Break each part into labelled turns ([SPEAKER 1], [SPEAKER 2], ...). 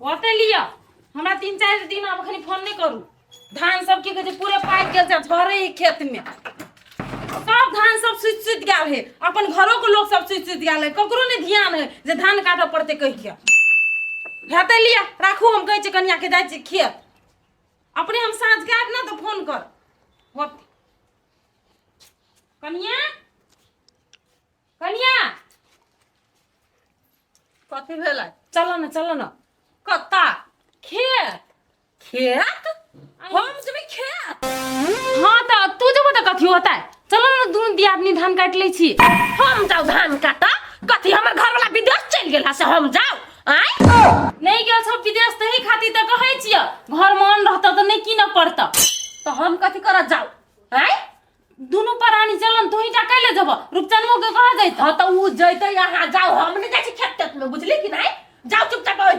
[SPEAKER 1] ओतै लिअ हमरा 3-4 दिन आब एखन फोन नहि करू। धान सब की कहै छै पूरे पाकि गेल छै, झरै है खेत में, सब धान सब सुति सुति गेल है। अपन घरो के लोग सब सुति सुति गेल है, ककरो नहि ध्यान है जे धान काटऽ पड़तै कहि के। हेतै लिअ राखू, हम कहै छी कनिया के जाइ छी खेत, अपने हम साँझ के आबि ने तऽ फोन कर। होतै कनिया, कनिया।
[SPEAKER 2] कथी भेलै?
[SPEAKER 1] चलो ने, चलो ने।
[SPEAKER 2] कत्ता?
[SPEAKER 1] खेत।
[SPEAKER 2] खेत? हम जेबै खेत?
[SPEAKER 1] हाँ तऽ तू जेबो तऽ कथी होतै? चलो ने, दुनू दियादनी धान काटि लै छी।
[SPEAKER 2] हम जाउ धान काटा? कथी हमर घरवाला विदेश चलि गेल से हम जाउ आँय?
[SPEAKER 1] नहि गेल सब विदेश, तही खातिर तऽ कहै छियै, घर मे अन्न रहतौ तऽ नहि कीनऽ पड़तौ।
[SPEAKER 2] तऽ हम कथी करऽ जाउ आँय?
[SPEAKER 1] दुनू प्राणी चलन, तू ही टा कैले जेबो? रूपचंदो के कहा जैत?
[SPEAKER 2] हाँ तऽ उ जैतै, अहाँ जाउ, हम नहि जाइ छी खेत तेत में, बुझली कि नहि? जाउ चुपचाप ओहि।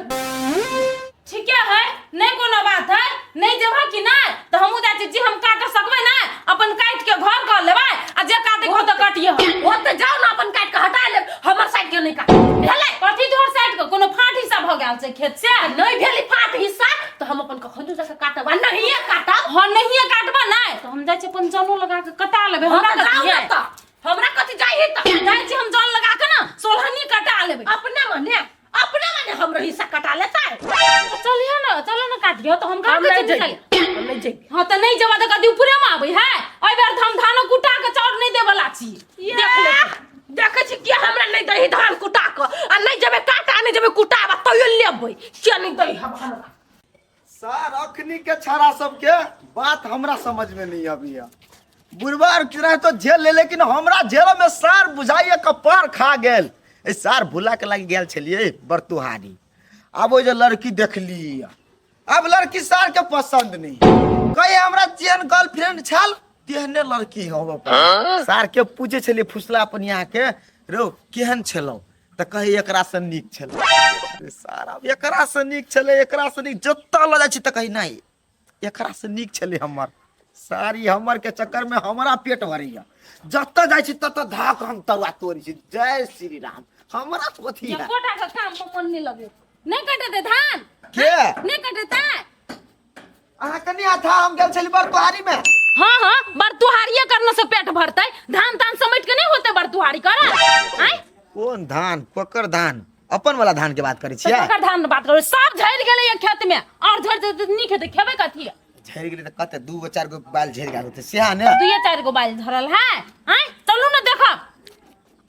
[SPEAKER 1] ठीके है, नहीं कोनो बात है। नहीं जेबह कि नहीं तऽ हमहूँ जाइ छी। जे हम काट सकबै ने अपन काटि के घर कर लेबै, आ जे काटे हो तऽ काटिए।
[SPEAKER 2] ओते जाउ ने, अपन काटि के हटा लेब, हमर साइड के नहि काट भेलै।
[SPEAKER 1] कथी तोहर साइड के? कोनो फाट हिस्सा भऽ गेल छै खेत से?
[SPEAKER 2] आ नहि भेलै फाट हिस्सा तऽ हम अपन कखनो जाके काटब आ नहिये काटब।
[SPEAKER 1] हाँ, नहिये काटबा नहि तऽ हम जाइ छी अपन जनो लगा के कटा लेबै।
[SPEAKER 2] हमरा
[SPEAKER 1] हमरा
[SPEAKER 2] जाउ
[SPEAKER 1] कथी
[SPEAKER 2] ने
[SPEAKER 1] है?
[SPEAKER 2] तऽ हमरा कथी जाइ है तऽ?
[SPEAKER 1] जाइ छी हम जन लगा के ने सोलहनी कटा लेबै।
[SPEAKER 2] अपने मने, अपने मने हमरो हिस्सा कटा लेतै।
[SPEAKER 1] चलिए ने, चलो ने काटियो तऽ हम
[SPEAKER 2] हम
[SPEAKER 1] कहाँ
[SPEAKER 2] नहि
[SPEAKER 1] कहै छी
[SPEAKER 2] जइबै,
[SPEAKER 1] चल।
[SPEAKER 2] हम नहि जइबै।
[SPEAKER 1] हाँ तऽ नहि जेबा तऽ कदी ऊपरे मे आबै है। एहि बेर तऽ हम धानो कुटा के चाउर नहि देबला छी, देख ले।
[SPEAKER 2] देखै छी के हमरा नहि दही धान कुटा कऽ, आ नहि जेबै काटा, नहि जेबै कुटाबा, तैयो लेबै। किया नहि दही हमरा?
[SPEAKER 3] सर, अखनी के छाड़ा सबके बात हमरा समझ में नहीं अबैया। बुढ़बा आर किरा तो झेल ले, लेकिन हमरा झेल में सार बुझाइए कपार खा गेल। ए सार भुला के लागि गेल छलिए बरतुहारी। आब ओहि जे लड़की देखली, अब लड़की सार के पसंद नहीं कहे। हमरा जेहन गर्लफ्रेंड छल तेहने लड़की हो। सार के पूछे छलिए फुसला अपन यहाँ के रो केहन छलौ, तऽ कहे एकरा से नीक छलै। अरे सार, आब एकरा से नीक छलै, एकरा से नीक जतऽ लऽ जाइ छी तऽ कही नहि एकरा से नीक छलै हमर। सारी हमर के चक्कर में हमरा पेट भरैया, जतऽ जाइ छी ततऽ धाक हम तरुआ तोड़ै छी। जय श्री राम। हमरा कथी है?
[SPEAKER 1] एकोटा के काम पर मन नहीं लगे। नहीं कटेते धान?
[SPEAKER 3] के?
[SPEAKER 1] नहीं कटेते?
[SPEAKER 3] अहाँ कनी था, हम गेल छली बरतुहारी में।
[SPEAKER 1] हाँ हाँ, बरतुहारिये करने से पेट भरतै? धान तान समेट के नहीं होते बरतुहारी कर आय?
[SPEAKER 3] कोन धान? ककर धान? अपन वाला धान के बात करै छियै?
[SPEAKER 1] ककर धान बात करू? सब झड़ि गेलै ये खेत में, और झड़ि जेतै तऽ नीक हेतै, खेबै कथी?
[SPEAKER 3] झड़ि गेलै तऽ कते? दू गो चारि गो बाल झड़ि गेल होतै सएह ने?
[SPEAKER 1] दुइये चारि गो बाल झड़ल है आय? चलू ने देखब।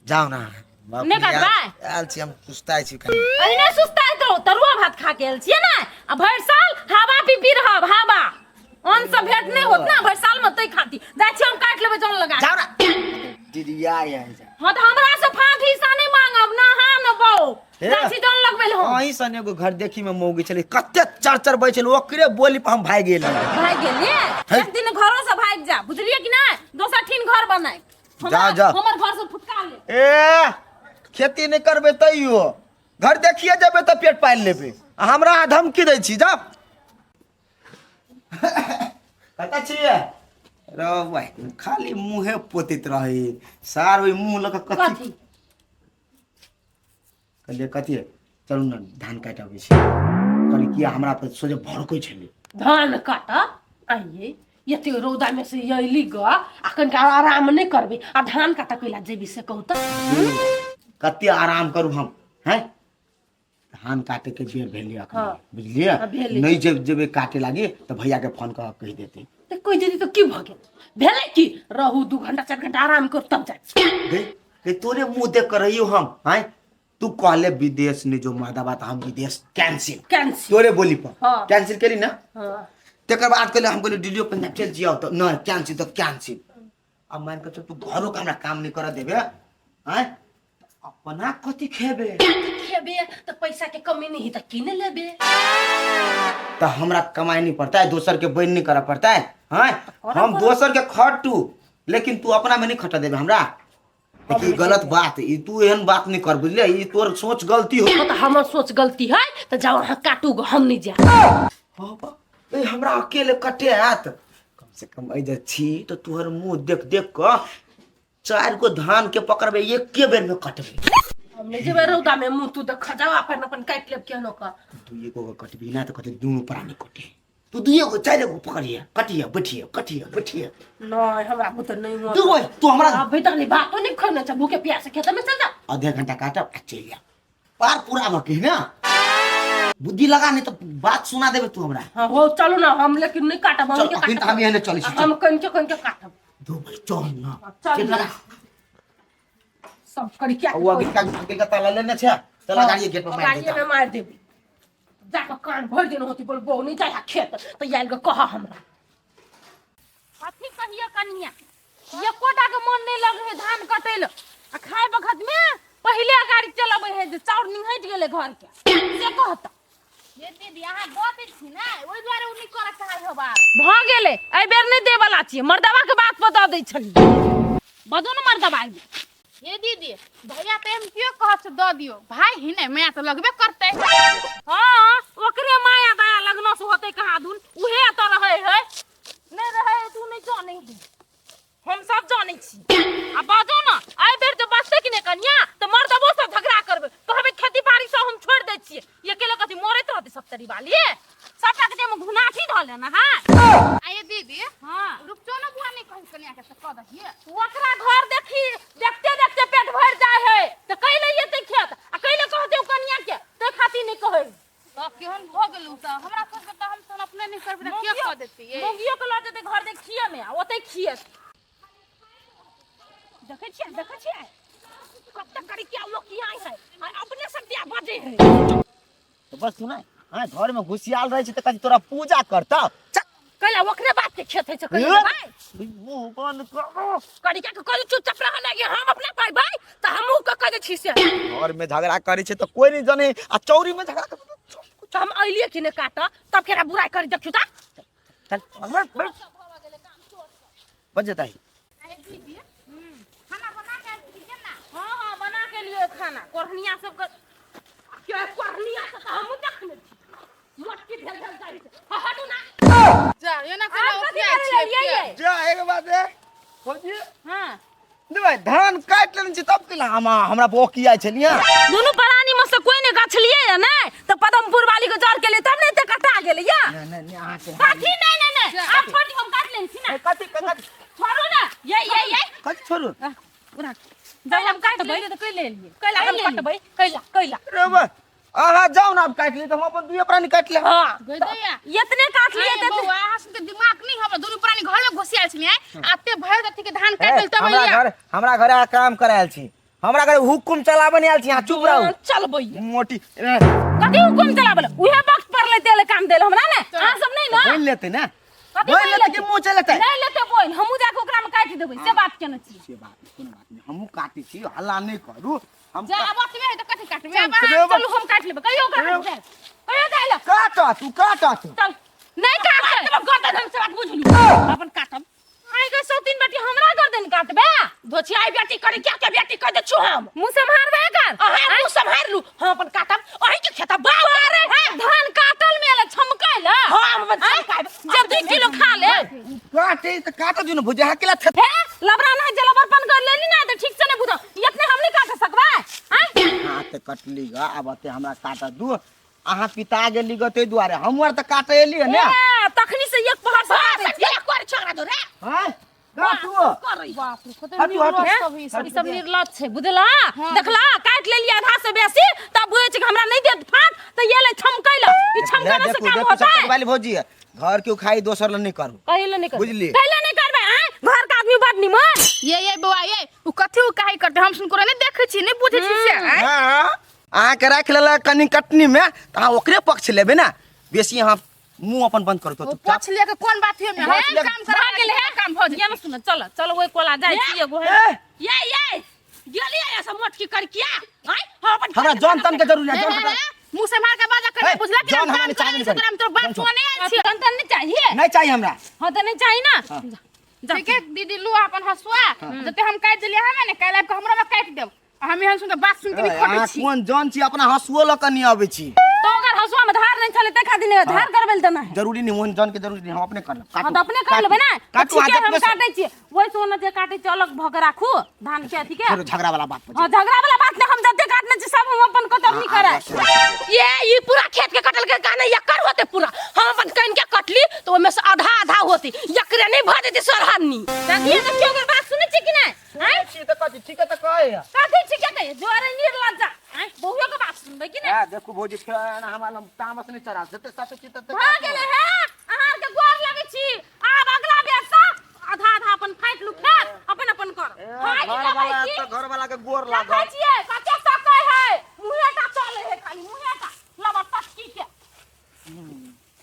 [SPEAKER 3] जाउ ने बाप
[SPEAKER 1] नहि
[SPEAKER 3] रे,
[SPEAKER 1] काटबै?
[SPEAKER 3] आयल छी हम, सुस्ताइ छी कनी।
[SPEAKER 1] अहिने सुस्ताइत रहू, तरुआ भात खा के आयल छियै ने, आ भरि साल हवा पी पी रहब हवा, अन्न से भेंट नहि होत ना भरि साल में, तै खातिर जाइ छी हम काटि लेबै जन लगा।
[SPEAKER 3] जाउ ने दीदी, आय आय जा।
[SPEAKER 1] हाँ तऽ हमरा से फाँक हिस्सा नहि मांगब ना, हाँ न बौ।
[SPEAKER 3] हे।
[SPEAKER 1] जाइ छी जन लगबै लए हम।
[SPEAKER 3] अहीं सन एगो घर देखी में मौगी छलै, कते चर चर बजै छलै, ओकरे बोली पर हम भागि गेलियै।
[SPEAKER 1] भागि गेलियै?
[SPEAKER 3] हे।
[SPEAKER 1] एक दिन घरो से भागि जा, बुझलियै कि नहि? दोसर ठीन घर बनाय।
[SPEAKER 3] जा, जा।
[SPEAKER 1] हमर घर से फुटका ले।
[SPEAKER 3] ए खेती नहि करबै तैयो घर देखिए जेबै तऽ पेट पालि लेबै, आ हमरा अहाँ धमकी दै छी? जाउ, कतऽ छियै रौ भाइ? खाली मुँहे पोतैत रहै सार, ओहि मुँह लऽ कऽ कथी?
[SPEAKER 1] कथी?
[SPEAKER 3] कहलियै कथी, चलू ने धान काटि अबै छी। कहलियै किया हमरा पर सोझे भड़कै छलै?
[SPEAKER 2] धान काट आइए? एते रौदा में से अयली ग, आ कनिका आराम नहि करबै आ धान काटऽ कैला जेबी से कहू तऽ?
[SPEAKER 3] कते आराम करू हम हैं? धान काटे के बेर भेलै अखन। बुझलियै?
[SPEAKER 2] हाँ, भेलै।
[SPEAKER 3] नहि जब जेबै काटे लागी तऽ भैया के फोन कऽ कहि देतै।
[SPEAKER 2] तऽ कहि देती तऽ की भऽ गेल? भेलै की? रहू, 2 घंटा 4 घंटा आराम करू तब जाय।
[SPEAKER 3] गे गे, तोरे मुंह देख कर रहियो हम हैं। तू कहले विदेश नहीं जो मर्दाबा, तऽ हम विदेश कैंसिल।
[SPEAKER 2] कैंसिल।
[SPEAKER 3] तोरे बोली पर। कैंसिल केली ना?
[SPEAKER 2] हाँ।
[SPEAKER 3] तकर बाद कहले, हम कहले दिल्लियो पंजाब चल जियो तऽ नहीं, कैंसिल तऽ कैंसिल। अब मान के चल तू घरो के हमरा काम नहीं कर देबे हैं, अपना कथी खेबे?
[SPEAKER 2] खेबे तऽ पैसा के कमी नहीं तऽ किन लेबे।
[SPEAKER 3] तो हमरा कमाई नहीं पड़ता है, दोसर के बन नहीं करऽ पड़ता है हैं? हम दोसर के खटू, लेकिन तू अपना में नहीं खटा देबे हमरा। देखी, ई गलत बात, ई तू एहन बात नहीं कर, बुझलियै? ई तोर सोच गलती हो।
[SPEAKER 2] हाँ, तऽ हमर सोच गलती है तऽ जाओ अहाँ काटू गो, हम नहीं जाए।
[SPEAKER 3] बाबा, ए हमरा अकेले कटे आयत? कम से कम एहि जे छी तऽ तोहर मुंह देख देख कऽ चारि गो धान के पकड़बै, एके बेर में कटबै।
[SPEAKER 2] हम नहीं जेबै रौदा में मुंह तू देख जाओ अपन अपन काटि लेब केहनो का।
[SPEAKER 4] दुइए गो के कटबी ना तऽ कहतै दुनू प्राणी कटे। तू दुइए गो चारि गो पकड़िए, कटिए, बैठिए, कटिए, बैठिए।
[SPEAKER 2] नहीं, हमरा बुते नहीं होत।
[SPEAKER 4] तू ओए, तू हमरा
[SPEAKER 2] अभी तक नहीं भातो नहीं खैने छ, भूखे प्यासे खेत में चल जा।
[SPEAKER 4] आधा घंटा काटब आ चलि जायब। पार पूरा भऽ ना, बुद्धि लगा, नहीं तो बात सुना देबे तू हमरा।
[SPEAKER 2] हाँ हो चलू ना, हम लेकिन नहीं काटब। हम
[SPEAKER 4] चल
[SPEAKER 2] के
[SPEAKER 4] अखन तऽ
[SPEAKER 2] काटब।
[SPEAKER 4] हम एहने चलै छी।
[SPEAKER 2] हम कनिके कनिके काटब।
[SPEAKER 4] दो भाई चल ना।
[SPEAKER 2] चल।
[SPEAKER 4] चल लगा।
[SPEAKER 2] सब करी क्या?
[SPEAKER 4] ओ अगिल का, अगिल का ताला लेने छै, चला गाड़ी गेट पर मार
[SPEAKER 2] गाड़िए
[SPEAKER 4] देता।
[SPEAKER 2] में मार देबी, जाके कान भरि दिन होती बोल बहु नहीं जाय खेत तऽ आयल के कह हमरा।
[SPEAKER 1] कथी कहिए कनिया, एकोटा के मन नहीं लगे है धान कटै ल, आ खाय बखत में पहिले गाड़ी चलाबै है जे चाउर निहटि गेलै घर के, से कहता।
[SPEAKER 5] ये दीदी, अहाँ गप छी ने, ओहि दुआरे ओ नहि करऽ चाहै हो बात।
[SPEAKER 1] भऽ गेलै, एहि बेर नहि देबऽ वाला छियै, मर्दबा के बात पर दऽ दै छलियै। बजू ने मर्दबा।
[SPEAKER 5] ये दीदी, भैया तऽ एम कियो कहत से दऽ दियौ, भाई ही ने माया तऽ लगबे करतै।
[SPEAKER 1] हाँ, ओकरे माया दया लगनो से होतै कहाँ दुन, उहे एतऽ रहै है, नहि रहै है तू नहि जानै है, हम सब जानै छी। आ बाजू ने, एहि बेर जे बचतै कि नहि कनिया तऽ मर्दबो से झगड़ा करबै, कहबै खेती बाड़ी सब हम छोड़ि दै छियै। अकेले कथी मरैत रहतै सप्तरी वाली? सबटा के देह में घुनाठी धऽ लेना है।
[SPEAKER 5] आ ये दीदी।
[SPEAKER 1] हाँ।
[SPEAKER 5] रुपचो ने बुआ नहि कही कनिया के तऽ कऽ दहिए।
[SPEAKER 1] ओकरा घर देखी देखते देखते पेट भरि जाइ है तऽ कैले एतै खेत आ कैले कहतै ओ कनिया के, तै खातिर नहि कहै।
[SPEAKER 5] तऽ केहन भऽ गेलू तऽ हमरा सबके तऽ हम सब अपने नहि करबै तऽ के कऽ देतियै?
[SPEAKER 1] मौगियो के लऽ जेतै घर देख खिए में आ ओतै खिए। देखै छियै, देखै छियै कब तक करी क्या लोग किया है आ अपने सब दिया बजे है।
[SPEAKER 4] तऽ बस सुना, हाँ घर में घुसियाल रहै छै तऽ कथी तोरा पूजा करतौ? चल।
[SPEAKER 2] कैला ओकरे बाप के खेत है छै कैला
[SPEAKER 4] ए?
[SPEAKER 2] भाई।
[SPEAKER 4] मुंह बंद कर।
[SPEAKER 2] करी क्या के कहली चुपचाप रह लगे, हम अपना पाई भाई तऽ हमहूँ के कह दै छी से।
[SPEAKER 3] घर में झगड़ा करै छै तऽ कोई नहीं जाने आ चौरी में झगड़ा करै
[SPEAKER 2] तऽ हम अइलिए कि नहि काटऽ, तब केरा बुराइ करी देखियौ तऽ।
[SPEAKER 4] चल बच जेतै।
[SPEAKER 5] आ ये दीदी, खाना बना के आयल छी केना?
[SPEAKER 1] हाँ हाँ, बना के लिए खाना कोढ़निया सबके।
[SPEAKER 2] के कोढ़निया से तऽ हमहूँ देखने छी, मोटकी भेल भेल जाइ छै। हाँ, हटू ना।
[SPEAKER 5] जा एना केना
[SPEAKER 1] आब कथी
[SPEAKER 5] ओकियाइ
[SPEAKER 1] करै
[SPEAKER 5] छियै?
[SPEAKER 1] लए एलियै ये?
[SPEAKER 3] जा एक बात है फौजी।
[SPEAKER 1] हाँ।
[SPEAKER 3] देबै धान काटि लेने छी तब केला हम हमरा बोकी आइ छलियै।
[SPEAKER 1] दुनू प्राणी में से कोई नहीं गछलिए है ने तो पदमपुर वाली के जर के लिए तब नहीं ते कटा गेलै या।
[SPEAKER 4] नहीं नहीं नहीं, अहाँ के
[SPEAKER 1] कथी? नहीं नहीं नहीं, आप छोड़ दी, हम काट लेने छी ना।
[SPEAKER 4] कथी कथी?
[SPEAKER 1] छोड़ू ना, ये ये ये।
[SPEAKER 4] कथी छोड़ू?
[SPEAKER 1] जब हम काटबै तऽ कैले एलियै?
[SPEAKER 2] कैला हम कटबै? कैला कैला?
[SPEAKER 3] रे बा, अहाँ जाउ ने, आब काटि ली तऽ हम अपन दुइए प्राणी काटि लेब।
[SPEAKER 2] हाँ।
[SPEAKER 5] गैदैया।
[SPEAKER 1] इतने काट लिए
[SPEAKER 5] आये
[SPEAKER 1] तऽ
[SPEAKER 5] बौआ, अहाँ सबके दिमाग नहि हबे, दुनू प्राणी घर में घुसियाल छलियै, आते भरि अथी के धान काटि
[SPEAKER 3] ए,
[SPEAKER 5] गेल तब
[SPEAKER 3] हमरा
[SPEAKER 5] अइलियै।
[SPEAKER 3] घर, हमरा घर अहाँ काम करायल छी, हमरा घर हुकुम चलाबे नहि आयल छी, अहाँ चुप रहू।
[SPEAKER 2] चलबै।
[SPEAKER 3] मोटी ए,
[SPEAKER 1] कथी हुकुम चलाबल? उहे वक्त पर लेते ले काम देल हमरा ने, अहाँ सब नहीं ना।
[SPEAKER 3] बोल लेते ना।
[SPEAKER 1] कथी
[SPEAKER 3] बोल
[SPEAKER 1] बोलि
[SPEAKER 3] लेते कि
[SPEAKER 1] लेतै?
[SPEAKER 3] मुँह चलेतै?
[SPEAKER 1] नहीं लेते बोल, हमहूँ जाके ओकरा में काटि देबै, से बात केने छी।
[SPEAKER 4] से बात नहीं, कोनो बात नहीं, हमहूँ काटै छी, हल्ला नहि करू हम।
[SPEAKER 5] जा, आब ओतबे है तऽ कथी काटबै? आब
[SPEAKER 3] रे बा-
[SPEAKER 1] चलू, हम काटि लेबै। कहियो ओकरा
[SPEAKER 3] रे-
[SPEAKER 1] जाय, कहियो जाय ले।
[SPEAKER 3] काट तू, काट तू।
[SPEAKER 1] चल, नहीं काटतै।
[SPEAKER 2] काटब गर्दन हम, से बात बुझलू, अपन काटब।
[SPEAKER 1] आइ के सौतीन बेटी हमरा गर्दन काटबे?
[SPEAKER 2] धोछियाई बेटी करे क्या के बेटी कह दे छु हम।
[SPEAKER 1] मुँह सम्हारबे कर।
[SPEAKER 2] अहाँ मुँह सम्हार लू, हम अपन काटब अहीं के खेत बाप
[SPEAKER 1] अरे धान काटल में एले छमकै ले।
[SPEAKER 2] हाँ, हम अपन छमकायब।
[SPEAKER 1] जब 2 किलो खा ले।
[SPEAKER 3] काटे तऽ काट दियौ ने भुजिया, अहाँ केला
[SPEAKER 1] हे लबरा ना जे लबरपन कर लेली ना तऽ ठीक से नहीं बुझो, इतने हम नहीं काट सकबै आँय?
[SPEAKER 4] हाथ तऽ कटली ग, आब एते हमरा काटऽ दू। अहाँ पिता गेली ग ताहि दुआरे हमहूँ आर तऽ काटऽ एलियै ने।
[SPEAKER 1] ए, तखनी से एक पहर से काटै छियै।
[SPEAKER 2] कर छोकरा दो रे।
[SPEAKER 4] हाँ काटू।
[SPEAKER 5] बाप रे, कते
[SPEAKER 4] हटू, हटू।
[SPEAKER 5] निर्लज सब ई सब।
[SPEAKER 1] ई सब निर्लज छै, बुझला? देखला, काटि लेलियै आधा से बेसी तब बुझै छै कि हमरा नहि देत फाट तऽ ये ले छमकै ले। ई छमकने से
[SPEAKER 4] देखू
[SPEAKER 1] काम
[SPEAKER 4] देखू
[SPEAKER 1] होतै?
[SPEAKER 4] सत्तर वाली भौजी है, घर के खाई दोसर ल नहीं करू।
[SPEAKER 1] कहिले नहि करबै।
[SPEAKER 4] बुझलियै?
[SPEAKER 1] कहिले नहि करबै आँय? घर के आदमी बड निमन।
[SPEAKER 5] ये बौआ, ये उ कथी उ काहे करतै? हम सुनको नहि देखै छी, नहि बुझै छी से आँय?
[SPEAKER 3] हाँ, अहाँके राखि लेलक कनि कटनी में तऽ अहाँ ओकरे पक्ष लेबै ने बेसी, अहाँ मुंह अपन बंद करू तो
[SPEAKER 5] ओ
[SPEAKER 3] चुपचाप।
[SPEAKER 5] पोछ लिया के कोन बात है में?
[SPEAKER 3] पोछ
[SPEAKER 5] हम
[SPEAKER 3] लिया-
[SPEAKER 5] काम करा
[SPEAKER 1] भऽ गेल हे।
[SPEAKER 5] काम भऽ जेतै।
[SPEAKER 1] ये ने सुन, चल चल, ओहि कोला जाइ छी एगो है।
[SPEAKER 3] ए,
[SPEAKER 2] ये ये गेलियै ऐसा मोटकी कर किया आँय? हम अपन
[SPEAKER 4] हमरा जन तन के जरूरी है,
[SPEAKER 5] हे,
[SPEAKER 4] जन
[SPEAKER 5] हे,
[SPEAKER 4] तन।
[SPEAKER 5] हे, मुंह सम्हार के बाजा करे
[SPEAKER 4] हे,
[SPEAKER 5] बुझला कि
[SPEAKER 4] जौन
[SPEAKER 5] हम
[SPEAKER 4] हमरा
[SPEAKER 5] काम
[SPEAKER 4] नहीं चाही,
[SPEAKER 5] करे
[SPEAKER 4] नहीं
[SPEAKER 5] छी तोरा हम तोर बात
[SPEAKER 4] जौन
[SPEAKER 5] सुने आयल छी।
[SPEAKER 1] तन तन नहीं चाहिए।
[SPEAKER 4] नहीं चाहिए हमरा।
[SPEAKER 1] हाँ तऽ नहीं चाहिए ना, जा।
[SPEAKER 5] ठीक है दीदी, लू अपन हसुआ, जते हम काटि देलियै हमे ने काल्हि आबि के हमरो में काटि देब, आ हम एहन सुन के बात सुन के नहीं
[SPEAKER 4] अहाँ
[SPEAKER 5] खटै छी।
[SPEAKER 4] कोन जन छी, अपना हंसुओ लऽ कऽ नहि अबै छी।
[SPEAKER 1] तो अगर हसुआ में धार नहीं छलै। छलै तै खातिर ने धार करबै लए देना है।
[SPEAKER 3] जरूरी नहीं ओहन जन के जरूरी नहीं, हम अपने कर लेब।
[SPEAKER 1] हाँ तऽ अपने कर लेबै ने।
[SPEAKER 3] काटू,
[SPEAKER 1] ठीके,
[SPEAKER 3] आज
[SPEAKER 1] हम
[SPEAKER 3] अपने से-
[SPEAKER 1] काटै छियै ओहि से ओना जे काटै छियै अलग भऽ के राखू धान के अथी के।
[SPEAKER 3] फेरो झगड़ा वाला बात पर
[SPEAKER 1] हाँ, झगड़ा वाला बात नहीं, हम जते काटने छी सब हम अपन कतरनी
[SPEAKER 3] हाँ,
[SPEAKER 1] करै।
[SPEAKER 2] ये ई पूरा खेत के कटल के गाना एकर होते पूरा। हम अपन कन के कटली तो ओमे से आधा आधा होती, एकरे नहीं भ जेती सरहन्नी।
[SPEAKER 1] देखिए देखिए, ओकर बात सुनै छी कि नहि? आँय?
[SPEAKER 3] छी तऽ कथी ठीक है तऽ कहै है।
[SPEAKER 1] कथी ठीके कहै जोरे निर्लज्जा। आँय, बहुओ के बात सुनबै कि नहि?
[SPEAKER 3] ए, देखू भौजी, फेर एना हमरा लग तामस नहि चढ़ा जते सच छी तते।
[SPEAKER 1] भऽ गेलै हे, अहाँ के गोर लगै छी। आब अगला बेर से आधा आधा अपन फाटि लू खेत, अपन अपन कर।
[SPEAKER 3] ए,
[SPEAKER 1] फाटि
[SPEAKER 3] घर
[SPEAKER 1] लेबै
[SPEAKER 3] वाला
[SPEAKER 1] की?
[SPEAKER 3] तऽ घर वाला के गोर
[SPEAKER 1] देखै
[SPEAKER 3] लागल।
[SPEAKER 1] छियै कते सकै है, मुँहे टा चलै है, खाली मुँहे टा लबर तटकी के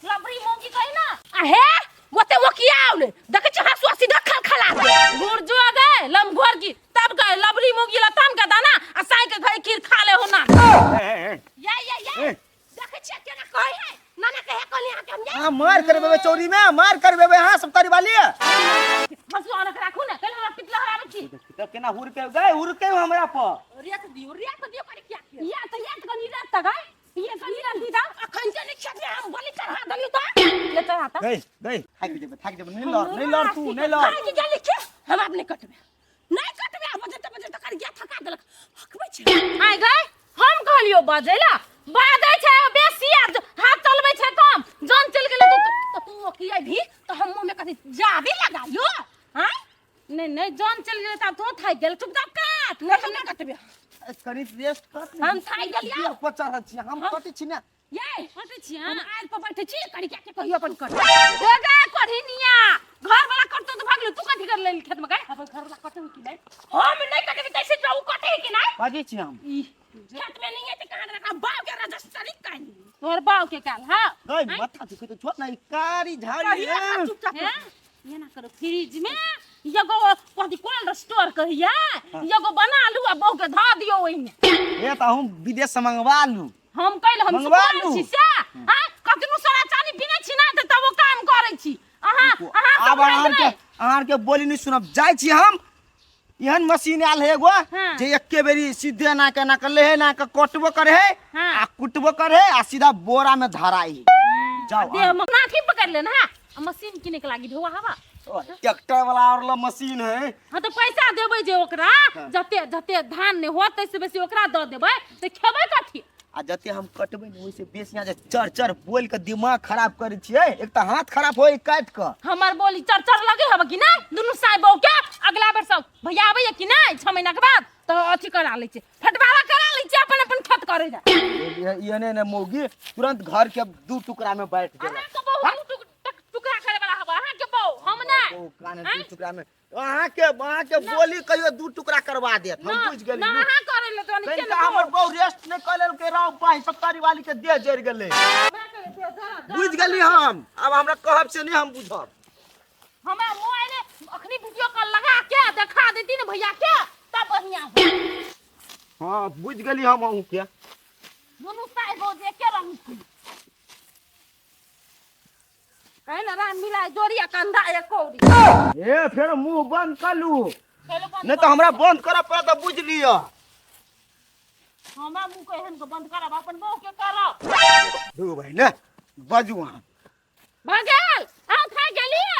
[SPEAKER 1] लबरी मौगी कही ना।
[SPEAKER 2] आ हे ओते ओकियाओ ने देखै छी, हंसुआ सीधा खलखला दे।
[SPEAKER 1] गुरजो गए लमघोर की तब गए लबरी मौगी लताम के दाना आ साई के घर खीर खा ले हो ना।
[SPEAKER 3] ए, ए, ए,
[SPEAKER 2] ये ये ये
[SPEAKER 3] ए।
[SPEAKER 2] देखै छियै केना कहै है नाना कहे कहली अहाँ के हम ये।
[SPEAKER 3] हाँ, मार करबेबै चोरी में, मार करबेबै। हाँ, सब तारी वाली
[SPEAKER 1] हंसुआ रख राखू ने, कल हमरा पितला हराबै छी।
[SPEAKER 3] तऽ केना हुरके गए, हुरके हमरा पर।
[SPEAKER 2] रेत दियौ, रेत दियौ कनि किया के?
[SPEAKER 1] या तऽ या तऽ कनि रात तक आइ ये कनि रात दी दाम।
[SPEAKER 2] अखन जे नहि खेत में हम बलि चढ़ा देलियौ तऽ
[SPEAKER 1] ले चढ़ा तऽ।
[SPEAKER 3] गई गई, थाकि जेबै, थाकि जेबै। नहि लड़, नहि लड़ तू, नहि लड़।
[SPEAKER 2] थाकि गेली के? हम आब नहि कटबै, नहि कटबै। आब बजते बजते कर गया थका देलक, हकबै छै।
[SPEAKER 1] आइ गए, हम कहलियो बजै ला बाजै छै बेसी आ हाथ चलबै छै कम। जन चलि गेलै तऽ
[SPEAKER 2] तऽ तू ओकियै भी तऽ हम मुँह में कथी जाबे लगाइयो?
[SPEAKER 1] आँय, नहि नहि, जन चलि गेलै तऽ आब तोँ थाकि गेल, चुपचाप काट।
[SPEAKER 2] नहि, हम नहि कटबै।
[SPEAKER 3] कनि रेस्ट कर।
[SPEAKER 2] हम थाकि गेलियै।
[SPEAKER 3] पर चढ़ल छी हम, कटै छी ने।
[SPEAKER 2] ये
[SPEAKER 1] कटै छी।
[SPEAKER 2] हम आरि पर बैठे छी, कनि क्या के कहियो अपन कर।
[SPEAKER 1] गे गे कोढ़िनिया, घर वाला कटतो तऽ भागलो, तू कथी कर लेल खेत में गए?
[SPEAKER 2] अपन घर वाला कटै कि नहि? हम नहि कटबै तैसे जाऊ कटै कि नहि?
[SPEAKER 3] बाजै छी हम।
[SPEAKER 2] ई खेत में नहीं है तऽ कहाँ रखा बाप के रजिस्ट्री कहीं
[SPEAKER 1] तोहर बाप के काल। हाँ।
[SPEAKER 3] गई, माथा दुखै तऽ छोड़ ना ई कारी झाड़ी।
[SPEAKER 2] कहियो रखा चुपचाप।
[SPEAKER 1] हैं, ये ना करो, फ्रिज में एगो कथी कोल्ड स्टोर कहिया एगो बना लू आ बहू के धऽ दियौ ओहिमे।
[SPEAKER 3] ए, तऽ हम विदेश से मंगवा लू।
[SPEAKER 1] हम कैल हम
[SPEAKER 3] मंगवा
[SPEAKER 1] सुकुआर
[SPEAKER 3] लू।
[SPEAKER 1] छी से आ कतनो सोना चानी पीने छी ना तऽ तब ओ काम करै छी। अहाँ अहाँ
[SPEAKER 3] आब
[SPEAKER 1] सब
[SPEAKER 3] अहाँ के
[SPEAKER 1] नहि।
[SPEAKER 3] अहाँ के बोली नहीं सुनब, जाइ छी हम। एहन मशीन आयल है एगो
[SPEAKER 1] हाँ।
[SPEAKER 3] जे एके बेरी सीधे एना के एना के लेहे, एना के कटबो करे है
[SPEAKER 1] हाँ।
[SPEAKER 3] आ कुटबो करे है आ सीधा बोरा में धराई जाओ।
[SPEAKER 1] देह में नाथी पकड़ लेना है आ मशीन किने के लागी ढोआ हवा।
[SPEAKER 3] ट्रैक्टर वाला और ला मशीन है।
[SPEAKER 1] हाँ तऽ पैसा देबै जे ओकरा जते जते धान नहि होत तैसे बेसी ओकरा दऽ देबै तऽ खेबै कथी?
[SPEAKER 3] आ जते हम कटबै ने ओहिसे बेसी यहाँ जे चर चर बोल के दिमाग खराब करै छियै, एक तऽ हाथ खराब होय काटि कऽ।
[SPEAKER 1] हमर बोली चर चर लगे हब कि नहि दुनू साय बहू के? अगला बेर सब भैया आबैया कि नहि 6 महीना के बाद तऽ अथी करा लै छै, फटवारा करा लै छै, अपन अपन खेत करै जा।
[SPEAKER 3] एहने ने मौगी तुरंत घर के दू टुकड़ा में बांटि देलक।
[SPEAKER 1] अहाँके बहू दू टुकड़ा करे वाला हब, अहाँके बहू, हम नहि।
[SPEAKER 3] ओ काने दू टुकड़ा में अहाँके बोली कहियो दू टुकड़ा करवा देत, हम बुझि गेली।
[SPEAKER 1] ना अहाँ करे ले तो
[SPEAKER 3] कनिका हमर बहू रेस्ट नहि कऽ लेलकै, राव बाहि सत्तरी वाली के देह जरि गेलै। बुझि गेली हम, आब हमरा कहब से नहि हम बुझब।
[SPEAKER 1] हमरा मोबाइल अखनी वीडियो कॉल लगा के देखा देती ने भैया के तब बढ़िया हो।
[SPEAKER 3] हाँ, बुझि गेली हम अहूँके।
[SPEAKER 1] दुनू साइ बहू जे एके रंग छी कहे ना, राम मिलाए जोड़िया कंधा एक कौड़ी।
[SPEAKER 3] ए, फेर मुंह बंद कर लू।
[SPEAKER 1] चलो बंद।
[SPEAKER 3] नहि तऽ हमरा बंद करऽ पड़त तऽ बुझि लिअ।
[SPEAKER 1] हमरा मुंह के एहन के बंद करब, अपन बहू के करब।
[SPEAKER 3] दू भाई ने बाजू अहाँ।
[SPEAKER 1] भऽ गेल, अहाँ खा गेलियै?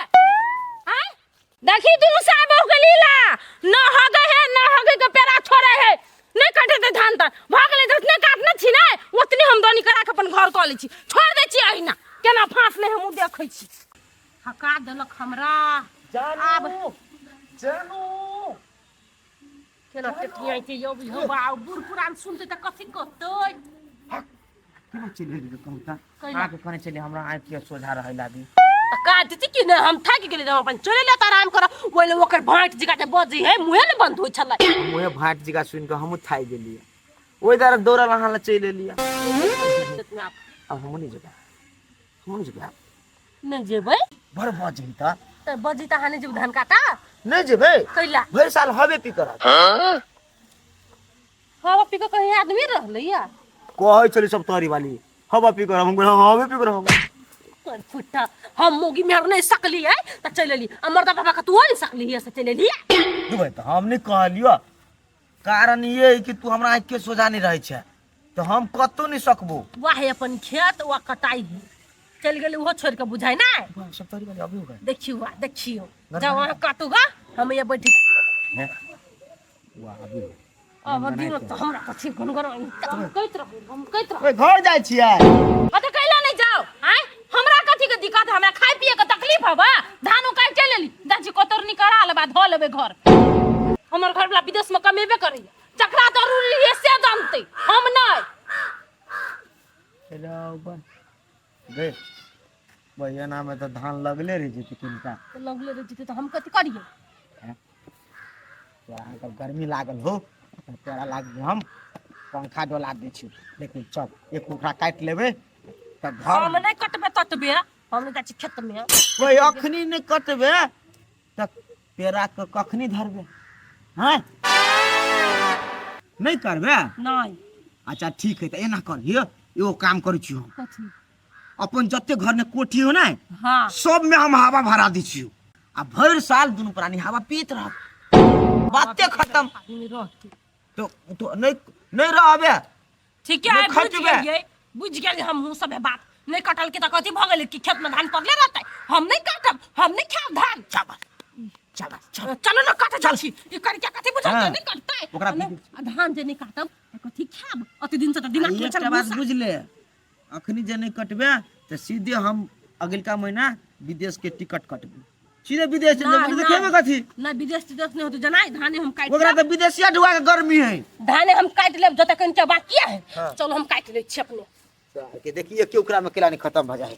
[SPEAKER 1] आँय, देखी दुनू साय बहू के लीला, न हगे है न हगे के पेड़ा छोड़े है, नहीं कटे ते धान तान। भऽ गेलै, जतने काटने छी ने ओतने हम दौनी करा के अपन घर कऽ लै छी, छोड़ दै छी। अहिना केना फाँस ले हमहूँ देखै छी।
[SPEAKER 2] थका देलक हमरा।
[SPEAKER 3] जानू जानू।
[SPEAKER 2] केना टेटियाइ छै यौ यौ बाउ, बूढ़ पुरान सुनतै तऽ कथी कहतै?
[SPEAKER 4] केना चलि गेलियै कहू तऽ?
[SPEAKER 2] कैला?
[SPEAKER 4] अहाँके कहने छलियै हमरा आँखि के सोझा रहै लागी।
[SPEAKER 2] तऽ काट छी कि नहि? हम थाकि गेली, हम अपन चलि ले तऽ आराम कर। ओहि लए ओकर भाँटि जिका जे बजै है, मुँहे ने बंद होइ छलै।
[SPEAKER 4] हम उहे भाँटि जिका सुनि कऽ हमहूँ थाकि गेलियै, ओहि दुआरे दौड़ल अहाँ लग चलि एलियै। आब हमहूँ नहि जेबै, हमहूँ नहि जेबै आब।
[SPEAKER 2] नहि जेबै?
[SPEAKER 4] बड़ बजै तऽ।
[SPEAKER 2] तऽ बजै तऽ अहाँ नहि जेबै धान काटा?
[SPEAKER 4] नहि जेबै।
[SPEAKER 2] कैला?
[SPEAKER 4] भरि साल हवे पी करत।
[SPEAKER 2] हवा पी कऽ कहीं आदमी रहलै या?
[SPEAKER 4] कहै छलै सब तोहरी वाली हवा पी करब, हम कहलियै, हँ, हवे पी करब।
[SPEAKER 2] तोर फुट्टा, हम मोगी मेहर नहि सकली है तऽ चलि एली, आ मर्दा बाबा के तू नहीं सकली है से चलि एली।
[SPEAKER 4] दू भाई तऽ हम नहि कहलियो, कारण ये है कि तू हमरा आँखि के सोझा नहि रहै छै तऽ हम कतौ नहि सकबो।
[SPEAKER 2] वाह है अपन खेत वा कटाई है चलि गेलै ओहो छोड़ि कऽ बुझाइ नहि।
[SPEAKER 4] सब तोरी वाली अभी होगा।
[SPEAKER 2] देखियौ आ देखियौ जाओ अहाँ काटूगा हम ये बैठी।
[SPEAKER 4] वाह अभी
[SPEAKER 2] अब दिनो तऽ हमरा कथी गनगन
[SPEAKER 1] हम कहैत रहू, हम कहैत रहू।
[SPEAKER 3] ओए घर जाइ छियै?
[SPEAKER 1] हाँ तो कैला नहीं जाओ आय? हमरा कथी के दिक्कत है? हमरा खाए पिए के तकलीफ हबा? धान उकाय चलि एली, जाइ छी कतरनी करा लेबा धऽ लेबै घर। हमर घर वाला विदेश में कमेबे करैया, जकरा जरूरी है से जानतै, हम नहीं।
[SPEAKER 3] गे भैया में तऽ धान लगले रहि जेतै किनका।
[SPEAKER 2] लगले रहि जेतै तऽ हम कथी करियै?
[SPEAKER 4] तोरा अगर गर्मी लागल हो तऽ तोरा लाग हम पंखा डोला दै छी, लेकिन चल एक उखड़ा काटि लेबै तऽ घर।
[SPEAKER 2] हम नहि कटबै ततबे, हम नहि जाइ छी खेत में।
[SPEAKER 4] ओए अखनी नहि कटबै तऽ पेड़ा के कखनी धरबै? हैं नहि करबै?
[SPEAKER 2] नहि।
[SPEAKER 4] अच्छा ठीक है, तऽ एना कर हियो, एगो काम करै छी हम।
[SPEAKER 2] कथी?
[SPEAKER 4] अपन जते घर में कोठी हो ने,
[SPEAKER 2] हाँ,
[SPEAKER 4] सब में हम हवा भरा दै छियो आ भरि साल दुनू प्राणी हवा पीत रहब, बाते खत्म।
[SPEAKER 2] आदमी रहतै
[SPEAKER 4] तो तो नहीं नहीं रहबे।
[SPEAKER 2] ठीक है।
[SPEAKER 4] नहि
[SPEAKER 2] बुझि
[SPEAKER 4] खटबै।
[SPEAKER 2] गेलियै, बुझि गेलियै हमहूँ सब बात। नहि कटल के तऽ कथी भऽ गेलै कि खेत में धान पड़ले रहतै? हम नहि काटब, हम नहि खायब धान।
[SPEAKER 4] चावल चावल चल।
[SPEAKER 2] चलो ने काटे चल छी। ई कर क्या कथी बुझल?
[SPEAKER 4] हाँ।
[SPEAKER 2] नहि कटतै।
[SPEAKER 4] ओकरा
[SPEAKER 2] आ धान जे नहि काटब तऽ कथी खायब? अति दिन से तऽ दिमाग में
[SPEAKER 4] एकटा
[SPEAKER 2] चल
[SPEAKER 4] बात बुझले, अखनी जे नहीं कटबे तऽ सीधे हम अगिलका महीना विदेश के टिकट कटबे, सीधे विदेश चलि जेबै। तऽ खेबै कथी?
[SPEAKER 2] नहि, विदेश तिदेश नहि होतै जनाइ, धाने हम काटि
[SPEAKER 4] ओकरा
[SPEAKER 2] लेब।
[SPEAKER 4] तऽ विदेशिया ढुआ के गर्मी है।
[SPEAKER 2] धाने हम काटि लेब, जते कनिके बाकी है। चलो हम काटि लै छी अपने
[SPEAKER 4] के देखिए कि ओकरा में केला नहीं खत्म भऽ जाए।